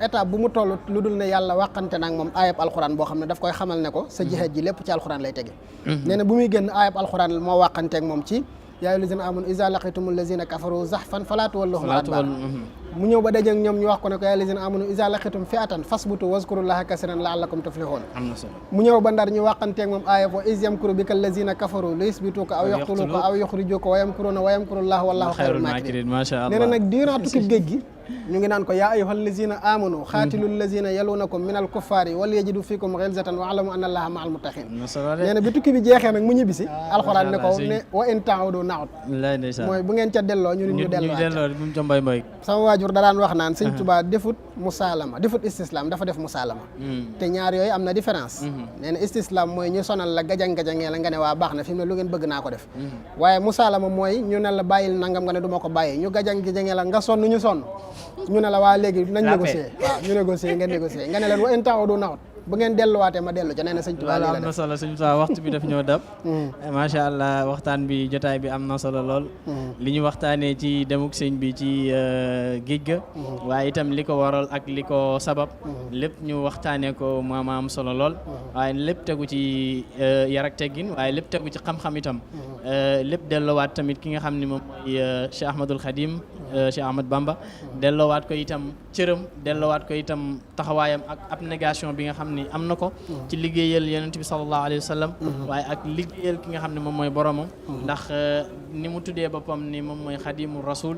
étape bu mu toll lu dul ne yàlla wàqante nag moom aayab alxuraan boo xam ne daf koy xamal ne ko sa jihaad ji lépp ci alxuraan lay tege nee na bu muy génn aayab alxuraan moo wàqanteeg moom ci yaa ayyuhal lazina amanu iza laqitumul lazina kafaru zahfan falaa tuwalluhum adbaar mu ñëw ba dajeeg ñoom ñu wax ko ne ko yaa ayyuhal lazina amanu iza laqitum fi'atan fasbutu wazkurullaha kasiran la'allakum tuflihun mu ñëw ba ndar ñu wàqanteeg moom aaya fo iz yamkuru bika lazina kafaru li yusbituka aw yaqtuluka aw yukhrijuka wa yamkuruna wa yamkurullahu wallahu khayrul makirin nee na nag durant tukki géej gi ñu ngi naan ko yaa ayyuhal lazina amanu xaatilul lazina yalunakum minal kuffaari wal yajidu fikum ghilzatan wa alamu anna allaha ma'al muttaqin nee na bi tukki bi jeexee nag mu ñibbisi alxuraan ne ko ne wa in ta'udu na'ud mooy bu ngeen ca delloo ñu nit ñu delloo sama waajur da daan wax naan sëñ Tuubaa defut musaalama defut istislam dafa def musaalama te ñaar yooyu am na différence nee na istislam mooy ñu sonal la gajang-gajangee la nga ne waa baax na fi mu ne lu ngeen bëgg naa ko def waaye musaalama mooy ñu ne la bàyyil nangam nga ne du ma ko bàyyi ñu gajang-gajangee la nga sonn ñu sonn ñu ne la waa léegi nañ négocier waaw ñu négocier ngeen négocier nga ne leen wa in ta'udu na'ud bu ngeen delluwaatee ma dellu ca nee na sëñ Tuubaa loolu am na solo sëñ Tuubaa waxtu bi daf ñoo dab macha allah waxtaan bi jotaay bi am na solo lool li ñu waxtaanee ci demuk sëñ bi ci géej ga waaye itam li ko waral ak li ko sabab lépp ñu waxtaanee ko ma am solo lool waaye lépp tegu ci yar ak teggin waaye lépp tegu ci xam-xam itam lépp delloowaat tamit ki nga xam ne moom mooy Cheikh Ahmadul Khadim Cheikh Ahmad Bamba delloowaat ko itam cëram delloowaat ko itam taxawaayam ak abnégation bi nga xam ni am na ko ci liggéeyal yonent bi sallallahu alayhi wa sallam waaye ak liggéeyal ki nga xam ne moom mooy boromam ndax ni mu tuddee boppam ni moom mooy xadimu rasul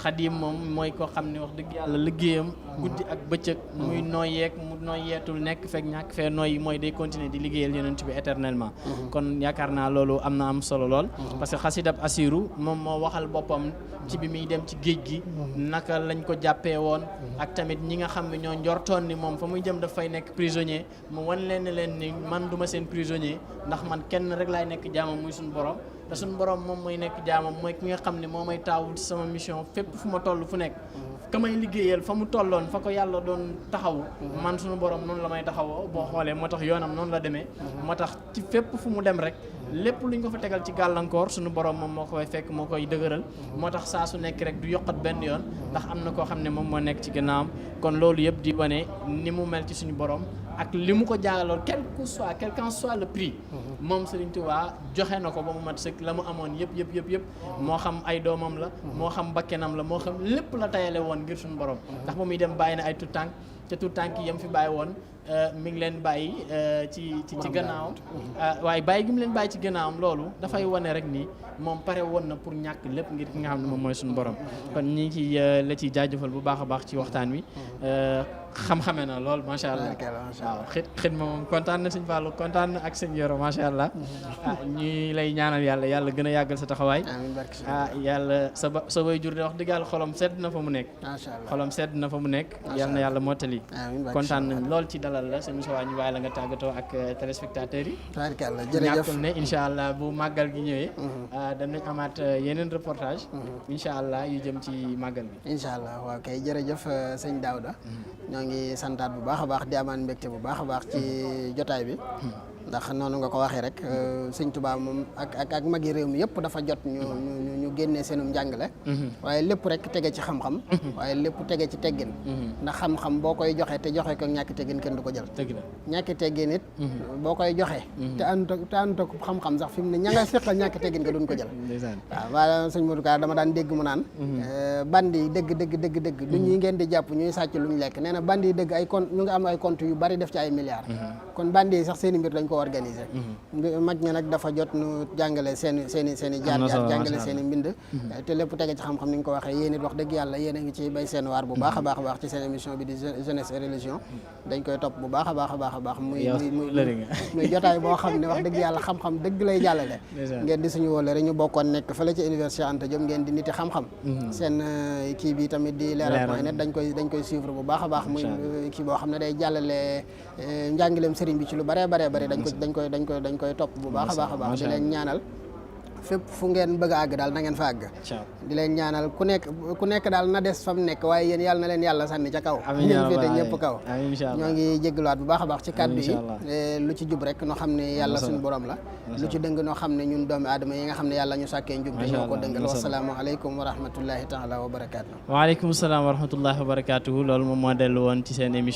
xadim moom mooy koo xam ne wax dëgg yàlla liggéeyam guddi ak bëccëg muy nooyeek mu nooyeetul nekk fekk ñàkk fee nooy mooy day continuer di liggéeyal yonent bi éternellement kon yaakaar naa loolu am solo lool parce que xasidab asiru moom moo waxal boppam ci bi muy dem ci géej gi naka lañ ko jàppee woon ak tamit ñi nga xam ne ñoo njortoon ni moom fa muy jëm daf fay nekk prisonnier mu wan leen ni man duma seen prisonnier ndax man kenn rek laay nekk jaamam muy suñu borom te suñu borom moom mooy nekk jaamam mooy ki nga xam ne moo may taawul ci sama mission fépp fu ma toll fu nekk ka may liggéeyal fa mu tolloon fa ko yàlla doon taxaw man suñu borom noonu la may taxawoo boo xoolee moo tax yoonam noonu la demee moo tax ci fépp fu mu dem rek lépp luñ ko fa tegal ci gàllankoor suñu borom moom moo koy fekk moo koy dëgëral moo tax saa su nekk rek du yokkat benn yoon ndax am na koo xam ne moom moo nekk ci gannaawam kon loolu yëpp di wane ni mu mel ci suñu borom ak li mu ko jaagaloon quel qu'en soit le prix moom Serigne Touba joxe na ko ba mu mat sëkk la mu amoon yëpp moo xam ay doomam la moo xam bakkenam la moo xam lépp la tayale woon ngir suñu borom ndax ba muy dem bàyyi na ay tout tànk te tout tànk yam fi bàyyi woon mi ngi leen bàyyi ci gannaawam waaye bàyyi gi mu leen bàyyi ci gannaawam loolu dafay wane rek ni moom pare woon na pour ñàkk lépp ngir ki nga xam ne moom mooy suñu borom kon ñi ci la ciy jaajëfal bu baax a baax ci waxtaan wi xam-xame na lool macha allah waaw xit ma moom kontaan na sëñ Fallou kontaan na ak sëñ Yoro macha allah ñuy lay ñaanal yàlla gën a yàggal sa taxawaay yàlla sa way jur de wax dëgg yàlla xolam sedd na fa mu nekk xolam sedd na fa mu nekk yal na yàlla mottali kontaan nañ lool ci dalal la sëñ Moussa ñu bàyyi la nga tàggatoo ak téléspectateurs yi ñàkkul ne incha allah bu màggal gi ñëwee danañ amaat yeneen reportage incha allah yu jëm ci màggal bi incha allah waaw kay jërëjëf sëñ Daouda ñoo ngi santaat bu baax a baax di amaan mbégte bu baax a baax ci jotaay bi ndax noonu nga ko waxee rek sëñ Tuubaa moom ak magi réew mi yëpp dafa jot ñu génnee seenum njàngale waaye lépp rek tege ci xam-xam waaye lépp tege ci teggin ndax xam-xam boo koy joxe te joxe ko ñàkki teggin kenn du ko jël ñàkki teggin it boo koy joxe te ànd ak xam-xam sax fi mu ne ña nga seqal ñàkki teggin nga duñ ko jël waaw waaye sëñ Modou Ka dama daan dégg mu naan bandi yi dëgg du ñuy ngeen di jàpp ñuy sàcc luñ lekk nee na bandi yi dëgg ay compte ñu ngi am ay compte yu bari def ci ay milliards kon bandi yi sax seen i mbir dañ ko organiser mag ñi nag dafa jot nu jàngale seen i jaar-jaar jàngale seen i mbind te lépp tege ci xam-xam ni nga ko waxee yéen it wax dëgg yàlla yéen a ngi ci bay seen waar bu baax a baax ci seen émission bi di jeunesse et religion dañ koy topp bu baax a baax muy jotaay boo xam ne wax dëgg yàlla xam-xam dëgg lay jàllale ngeen di suñu wóole rek ñu bokkoon nekk fële ci université Anta Diop ngeen di niti xam-xam seen kii bi tamit di leeral.net dañ koy suivre bu baax a baax muy kii boo xam ne day jàllale njàngaleem sëriñ bi ci lu bare dañ koy topp bu baax a baax di leen ñaanal fépp fu ngeen bëgg a àgg daal na ngeen fa àgg di leen ñaanal ku nekk daal na des fa mu nekk waaye yéen yàlla na leen yàlla sànni ca kaw ngeen féete ñëpp kaw ñoo ngi jégaluwaat bu baax a baax ci kàddu yi lu ci jub rek noo xam ne yàlla suñu borom la lu ci dëng noo xam ne ñun doomi aadama yi nga xam ne yàlla ñu sàkkee njub te ñoo ko dëngal wasalaamu aleykum wa rahmatullahi taala wa barakaatu waaleykum salaam wa rahmatullahi wa barakaatuhu loolu moom moo dellu woon ci seen émission